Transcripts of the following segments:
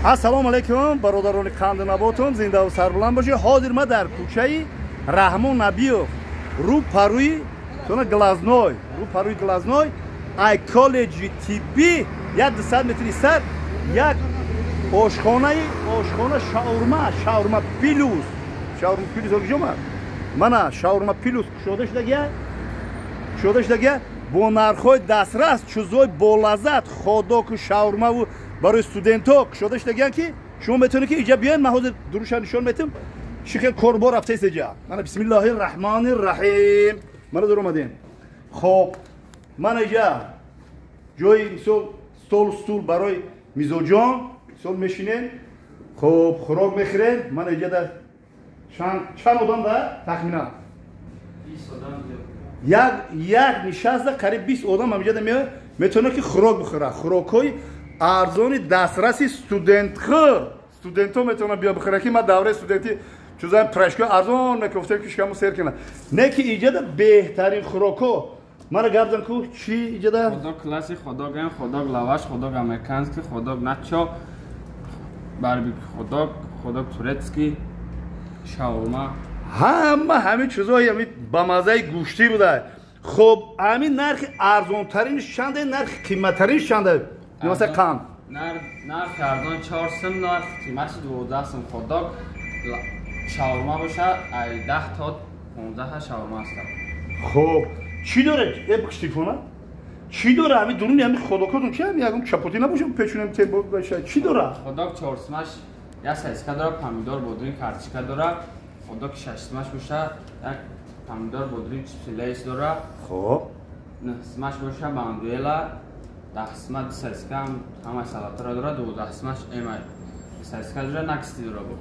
Ассалому алайкум, бародарони қанду наботум, зиндаву сарбуланд бошед. Ҳозир ма дар кӯчаи Раҳмон Набиёв, рӯ парӯи тона глазной, рӯ парӯи глазной, ай коллеҷи тиббӣ як 200 метри сар як ошхонаи ошхона шаурма, шаурма плюс, шаурма плюс куҷома? Мана шаурма плюс кушода шудагия, кушода шудагия бо нархҳои дастрас, чузои болаззат, ходоку шаурмаву барои студентҳо кушода шудагиян, ки шумо метавонед, ки иҷа биёед. Ман ҳозир дуруша нишон метам, чӣ хел корбор рафтаест иҷа. Мана, бисмиллоҳи раҳмони раҳим, мана дар омадем. Хоб, мана иҷа ҷои, мисол, столу стул барои мизоҷон, мисол, мешинем, хоб, хӯрок мехӯрем. Мана иҷа да чанд одам да тахминан як нишаста қариб 20 одам ҳамиҷа меояд, метавонад, ки хӯрок бихӯрад. Хӯрокҳои арзони дастраси студентхӯр, студентҳо метавонанд биё бихӯранд, ки ман давраи студентӣ чузан пирожки арзон мекуфтем, ки шикаму сер кунад. Не ки иҷада беҳтарин хӯрокҳо. Мара гап зан ку, чӣ иҷада? Ходок классик, ходок м, ходок лаваш, ходок американский, ходок начо, барбекю ходок, ходок турецкий, шаурма. Ҳама ҳамин чизҳои ҳами ба маззаи гӯштӣ буда. Хоб, ҳамин нархи арзонтаринш чанде, нархи қиматтаринш чанде, масалан, қанд? Нархи арзон 4 сум, нархи қимати 12 сум. Ходок шаурма боша, ай 10 то 15 шаурма аст. Хоб, чӣ дорад? Э, бикш телефона. Чӣ дора ҳами дуруни ҳами ходокотон? Чи ҳами ягон чапотӣ набоша, печунем тебоша? Чӣ дора? Ходок 4 сумаш як сосиска дора, помидор, бодринг, картошка дора. Ходоки 6 сумаш боша, як помидор, бодринг, чипси Лейс дора. 9 сумаш боша, бандуэла. 10 сума ду сосиска, ҳамаи салатҳоро дора. 12 сумаш эмай сосиска дора, наксти дора бо.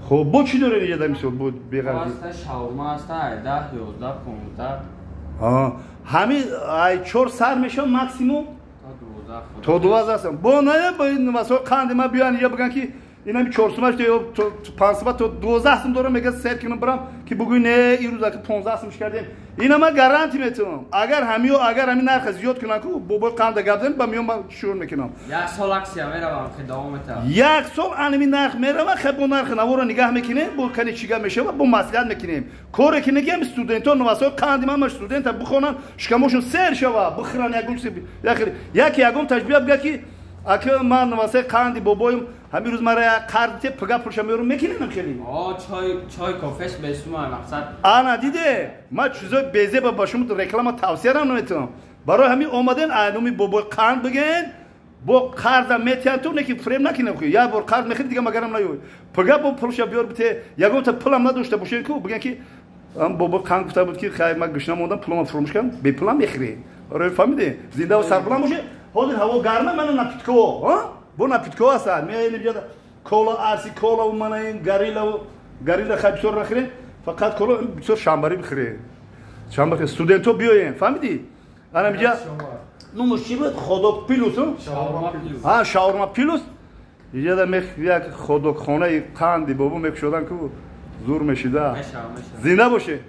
Хоб, бо чӣ доред иҷа, мисол, бо беғарзи? Аста шаурма аста, ай 10, 11, 15. Ҳами ай чор сар мешавад максимум то 12. То 12 сум. Бо на бо ин масои қанди ма биёян иҷа, бигӯян, ки инами 4 сумаш ё 5 сума то 12 сум дорам, мега сер кунам бирам, ки бугӯй, не, ин рӯз аки 15 сум кардем. Ина ман гарантӣ метавонам, агар ҳамиё, агар ҳамин нарха зиёд кунам ку, бобои қанда гап занем, ба миён шур мекунам. Як сол акция меравам, ки давом метавам. Як сол анами нарх мерава. Хе, бо нархи наворо нигаҳ мекунем, бо кани чӣ гап мешава, бо маслиҳат мекунем. Коре ки негиам, студентҳо, новасои қанди ман, студента бихонанд, шикамошон сер шава, бихӯранд ягон чиз. Яке ягон таҷриба бигӯяд, ки ака, ман новасои қанди бобоим, ҳамин рӯз мара як қарз те, пага пулша меорам, мекунем хеле. Чой, чой, кофеш бесума, мақсад. Ана диде, ман чизои безеба ба шумо реклама тавсиярам наметавонам. Барои ҳамин омаден, айнуми бобои қанд бигӯен, бо қарзам метиҳанд ту, неки фиреб накунем. Як бор қарз мехӯри, дига магарам наёй, пага бо пулша биёр бите, ягонта пулам надошта бошен ку, бигӯен, ки бобои қанд гуфта буд, ки хай, ман гушна мондам, пулама фуромӯш кардам, бепулам мехӯрем. Барои фаҳмиде, зиндаву сарбуланд боше. Ҳозир ҳаво гарма, мана напитко, бо напитко ҳастад. Меоем иҷа, кола, арси колаву, мана ин гориллаву. Горилла хай бисёр нахӯрем, фақат кола бисёр шамбарӣ бихӯрем, шамбари студентҳо биёем, фаҳмидӣ? Ана иҷа нумуш чӣ буд? Ходок плюс, а шаурма плюс. Иҷада як ходокхонаи қанди бобо мекушодан ку, зур мешида. Зинда боше.